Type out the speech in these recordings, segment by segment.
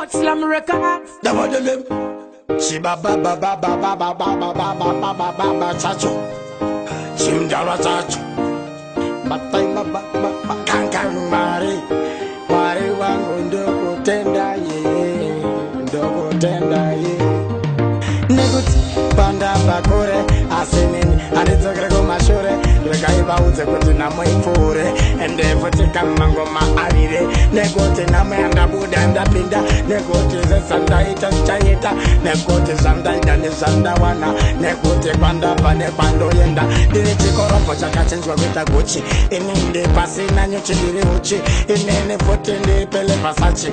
Slam Records. Chibaba ba ba ba ba ba ba ba ba ba ba ba ba ba chacho. Chimdara chacho. Batai ba ba ba ba kankan mari. Mwari wangu ndokutenda ye. Ndokutenda ye. Nekuti pandabva kure asi nini handidzokere kumashure, regai vaudze kuti nhamo ipfuure, ende futi kamangoma arire, nekuti nhamo yandabuda ndapinda, nekuti zvezvandaita zvichaita, nekuti zvandaida nezvandawana, nekuti kwandabva nekwandoenda. Ndiri chikorobho chakachinjwa kuita Gucci, inini pasina nyuchi ndiri uchi, inini futi ndiri Pele Versace,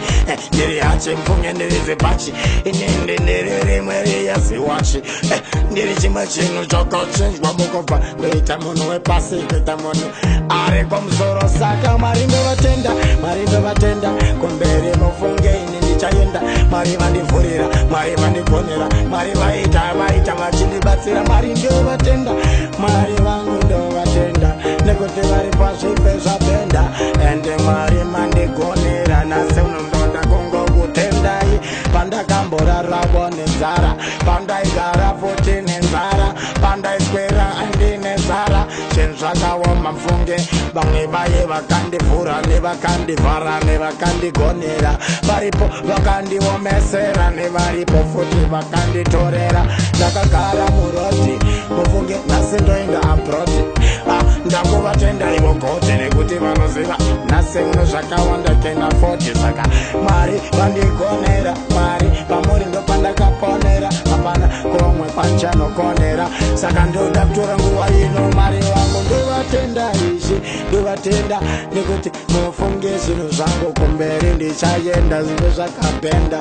ndiri hachi mfunge ndiri zibachi, inini ndiri rimwe riyaziwachi, ndiri chimwe chinhu chakachinjwa mukobva kuita munhu wepasi kuita munhu ari kumusoro. Saka Mwari ndovatenda, Mwari ndovatenda, kumberi mufunge ini ndichaenda. Mwari vandivhurira, Mwari vandigonera, Mwari vaita vaita vachindibatsira. Mwari ndovatenda, Mwari vangu ndovatenda, nekuti vari pazvipe zvapenda. Ende Mwari mandigonera, nhasi unondoda kungokutendai. Pandakamboraravo nenzara, pandaigara futi nenzara, pandaiswera andine nzara, zvinhu zvakaoma mfunge. Vamwe vaye vakandivhura nevakandivhara nevakandigonera, varipo vakandiomesera nevaripo futi vakanditorera. Ndakagara muroad mufunge, nhasi ndoenda abroad. Ah, ndakuvatenda ivo gode nekuti vanoziva nhasi uno zvakawanda tena 40. Saka Mwari vandigonera, Mwari pamuri ndopandakaponera, hapana komwe panchanokonera. Saka ndoda kutora nguva ino, Mwari vangu ndovatenda izvi, ndovatenda nekuti mufunge zvinhu zvangu kumberi ndichaenda zvinhu zvakapenda.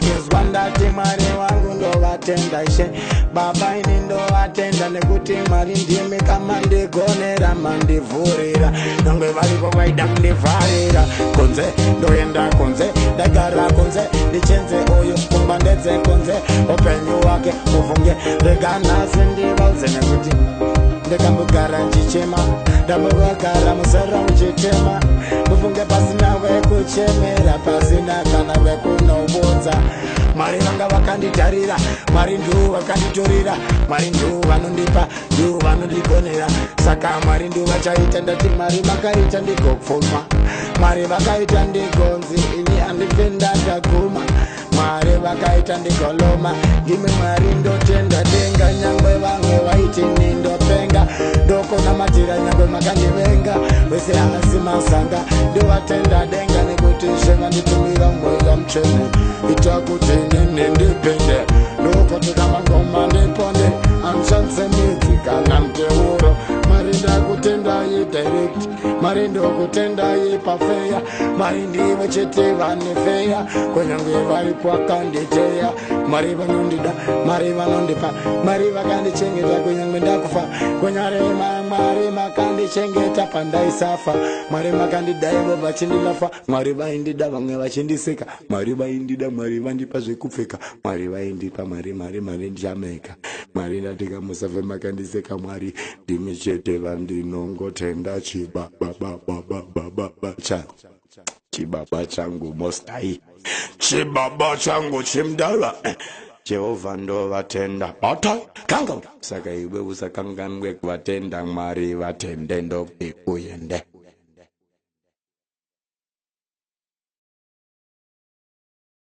Izwa ndati Mwari wangu ndovatenda, Ishe Baba, ini ndovatenda nekuti Mwari ndimi kamandigonera, mandivhurira nyange varipo vaida kundivharira. Kunze ndoenda kunze, ndagara kunze ndichenze uyu pfungwa ndedze kunze upenyu wake mufunge. Rega nhasi ndivaudze nekuti ndakambogara ndichichema, ndambogara musoro uchitema mufunge, pasina wekuchemera, pasina kana wekunoudza. Mwari vanga vakanditarira, Mwari nduu vakanditorera, Mwari nduu vanondipa, nduu vanondigonera. Saka Mwari nduu vachaita. Ndati Mwari vakaita ndigopfuma, Mwari vakaita ndigonzi ini handife ndakaguma, Mwari vakaita ndigoloma. Ndimi Mwari ndotenda denga, nyangwe vamwe vaiti nindopenga, ndokunamatira nyangwe makandivenga, wese haasi masanga. Ndovatenda denga nekuti Ishe vanditumira Mweya Mutsvene, ita kuti nini ndipinde, ndokotoka mangoma ndiponde, hamushandise midzi kana muteuro. Mwari ndakutendai direct, Mwari ndokutendai pafeya, Mwari ndivo chete vane feya, kunyange varipo akanditeya. Mwari vanondida, Mwari vanondipa, Mwari vakandichengeta kunyange ndakufa kunyarema. Mwari makandichengeta pandaisafa, Mwari makandidaivo vachindilafa. Mwari vaindida vamwe vachindiseka, Mwari vaindida, Mwari vandipa zvekupfeka, Mwari vaindipa. Mwari, Mwari, Mwari ndichameka. Mwari ndatika musafe makandiseka. Mwari ndimi chete vandinongotenda. Chibabababababa cha chibaba changu mostai, chibaba changu chimdara Jehovha, ndovatenda bata kanga. Saka iwe usakanganwe kuvatenda Mwari, vatende ndokuti uyende.